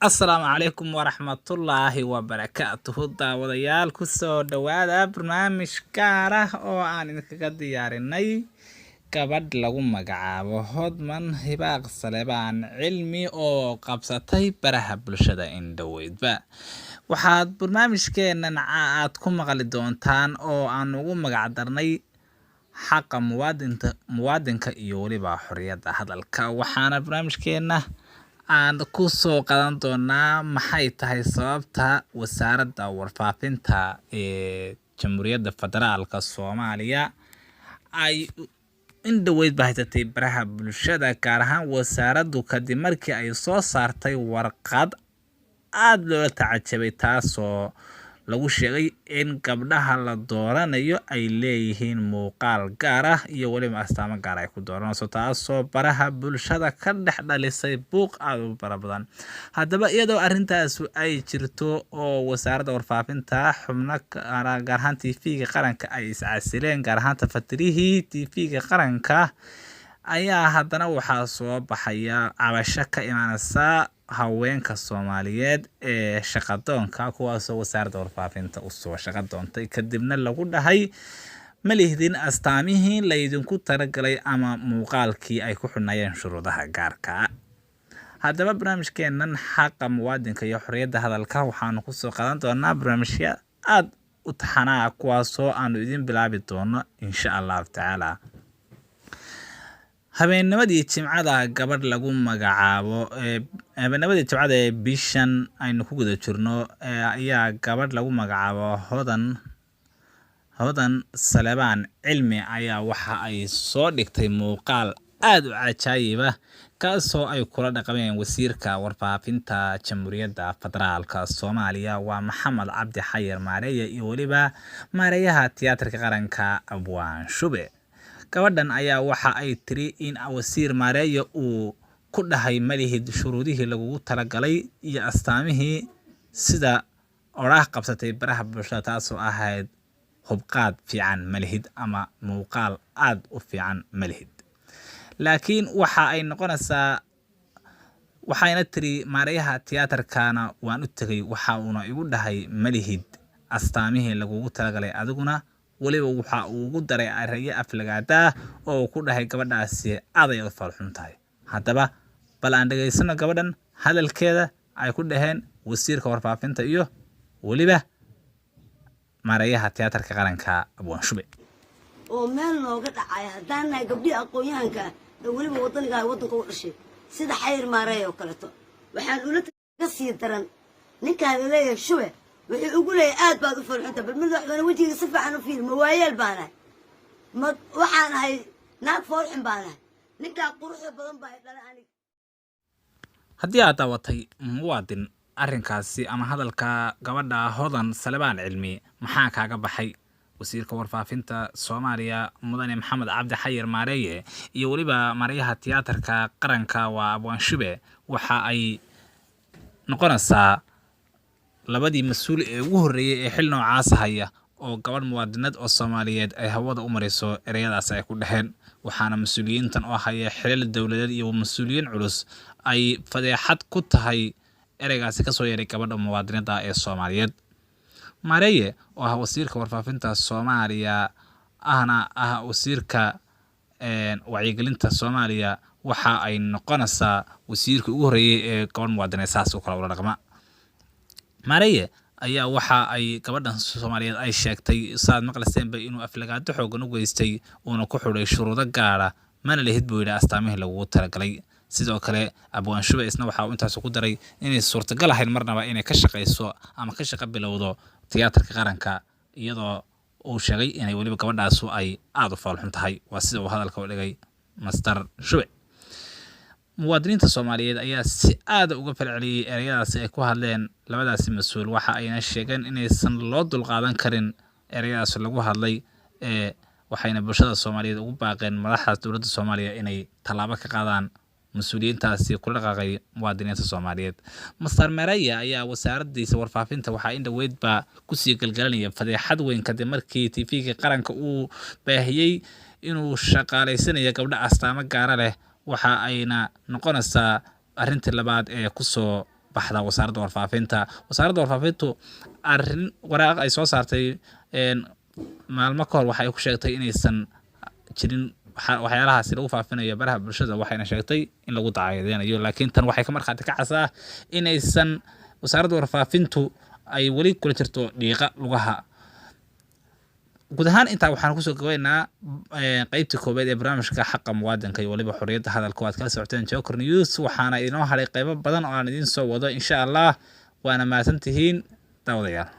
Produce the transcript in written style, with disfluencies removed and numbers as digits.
Asalaamu calaykum waraxmatullaahi wabarakaatuhu. Daawadayaal, kusoo dhowaada barnaamij gaar ah oo aan idinkaga diyaarinay gabadh lagu magacaabo Hodman Hibaaq Salebaan Cilmi oo qabsatay baraha bulshada indhoweydba. Waxaad barnaamijkeenan aad ku maqli doontaan oo aan ugu magac darnay xaqa muwaadinka iyo weliba xorriyadda hadalka. Waxaana barnaamijkeena aan ku soo qadan doonaa maxay tahay sababta Wasaaradda Warfaafinta ee Jamhuuriyadda Federaalka Soomaaliya ay in dhoweyd ba haysatay baraha bulshada, gaar ahaan wasaaraddu, kadib markii ay soo saartay warqad aada loola tacajabay, taasoo lagu sheegay in gabdhaha la dooranayo ay leeyihiin muuqaal gaar ah iyo weliba astaamo gaar ay ku dooranayso, taasoo baraha bulshada ka dhex dhalisay buuq aada u fara badan. Haddaba, iyadoo arrintaasu ay jirto oo Wasaaradda Warfaafinta xubno, gaar ahaan TV-ga Qaranka, ay iscasileen, gaar ahaan tafatirihii TV-ga Qaranka, ayaa haddana waxaa soo baxaya cabasho ka imaaneysa haweenka Soomaaliyeed ee shaqadoonka, kuwaasoo Wasaaradda Warfaafinta usoo shaqo doontay, kadibna lagu dhahay ma lihdin astaamihii laydinku talagalay ama muuqaalkii ay ku xunayeen shuruudaha gaarka. Haddaba, barnaamijkeenan xaqa muwaadinka iyo xorriyadda hadalka waxaanu kusoo qadan doonaa barnaamijya aada u taxanaa, kuwaasoo aanu idin bilaabi doono insha Allahu tacaala. Habeennimadii Jimcada, gabadh lagu magacaabo, habeennimadii Jimcada ee bishan aynu ku guda jirno, ayaa gabadh lagu magacaabo Hodan Salebaan Cilmi ayaa waxa ay soo dhigtay muuqaal aada u cajaayiba, kaasoo ay kula dhaqmeen wasiirka warfaafinta Jamhuuriyadda Federaalka Soomaaliya, waa Maxamed Cabdi Xayir Maareeye, iyo weliba maareeyaha Tiyaatarka Qaranka, Abwaan Shube. Gabadhan ayaa waxa ay tiri in wasiir Maareeye uu ku dhahay malihid shuruudihii lagugu talagalay iyo astaamihii, sida odhaah qabsatay baraha bulshada, taasoo ahayd hubqaad fiican malihid ama muuqaal aada u fiican malihid. Laakiin waxa ay noqonaysaa, waxayna tiri, maareeyaha tiyaatarkana waan u tegay, waxa uuna igu dhahay malihid astaamihii lagugu talagalay adiguna. Weliba waxa uu ugu daray erayo aflagaadaa oo uu ku dhahay gabadhaasi aad ay u falxun tahay. Haddaba, bal aan dhegaysano gabadhan hadalkeeda ay ku dhaheen wasiirka warfaafinta iyo weliba maareeyaha Tiyaatarka Qaranka, Abwaan Shube. Oo meel nooga dhacaya haddaan nahay gabdhihii aqoon-yahanka ah ee weliba waddaniga ah, waddanka u dhashay, sida Xayir Maareey oo kaleeto, waxaan ula ka sii daran ninkaan laleeyahay Shube. Wuxuu ugu leeyahay aad baad u farxunta. Bal madaxweyne, wejigiga si fiican u fiiri. Ma waayeel baan ahay? Ma waxaan ahay naag foolxun baan ahay? Ninkaa quruxda badan baa i dhalay aniga. Haddii aad daawatay, muwaadin, arrinkaasi ama hadalka gabadha Hodan Salebaan Cilmi, maxaa kaaga baxay? Wasiirka warfaafinta Soomaaliya, mudane Maxamed Cabdi Xayir Maareeye, iyo weliba maareeyaha Tiyaatarka Qaranka, waa Abwaan Shube, waxa ay noqonaysaa labadii mas-uul ee ugu horreeyey ee xil noocaas haya oo gabadh muwaadinad oo Soomaaliyeed ay hawada u marayso ereyadaas ay ku dheheen. Waxaana mas-uuliyiintan oo haya xilal dowladeed iyo mas-uuliyiin culus ay fadeexad ku tahay ereygaasi kasoo yeeray gabadha muwaadinada ee Soomaaliyeed. Maareeye oo ah wasiirka warfaafinta Soomaaliya, ahna ah wasiirka wacyigelinta Soomaaliya, waxa ay noqonaysaa wasiirka ugu horreeyey ee gabadh muwaadineed saas oo kale ula dhaqma. Maareeye ayaa waxa ay gabadhan Soomaaliyeed ay sheegtay, saad maqlayseenba, inuu aflagaado xoogan u geystay, uuna ku xidhay shuruudo gaara. Mana lihid, buu yidhi, astaamihii lagugu talagalay. Sidoo kale, Abwaan Shube isna waxa uu intaas ku daray inay suurtagal ahayn marnaba inay ka shaqayso ama ka shaqo bilowdo Tiyaatarka Qaranka, iyadoo uu sheegay inay weliba gabadhaasu ay aada u foolxun tahay. Waa sida uu hadalka u dhigay Master Shube. Muwaadiniinta Soomaaliyeed ayaa si aada uga falceliyey ereyadaasi ay ku hadleen labadaasi mas-uul. Waxa ayna sheegeen inaysan loo dulqaadan karin ereyadaasi lagu hadlay ee waxayna bulshada Soomaaliyeed ugu baaqeen madaxda dowladda Soomaaliya inay tallaabo ka qaadaan mas-uuliyiintaasi kula dhaqaaqay muwaadiniinta Soomaaliyeed. Master Mereya ayaa wasaaraddiisa warfaafinta waxaa in dhoweydba kusii galgalanaya fadeexad weyn, kadib markii TV-ga Qaranka uu baahiyey inuu shaqaalaysiinayo gabdho astaamo gaara leh. Waxa ayna noqonaysaa arrintii labaad ee kusoo baxda wasaaradda warfaafinta. Wasaaradda warfaafintu arrin waraaq ay soo saartay maalmo ka hor waxay ku sheegtay inaysan jirin waxyaalahaasi lagu faafinayo baraha bulshada, waxayna sheegtay in lagu dacaydeynayo, laakiin tan waxay ka markhaati kacaysaa inaysan wasaaradda warfaafintu ay weli kula jirto dhiiqa lugaha. Guud ahaan intaa waxaan kusoo gabaynaa qeybtii koowaad ee barnaamijka Xaqa Muwaadinka iyo weliba Xorriyadda Hadalka oo aad kala socoteen Joker News. Waxaana inoo hadhay qeybo badan oo aan idiin soo wado, insha Allah. Waana mahadsantihiin, daawadayaal.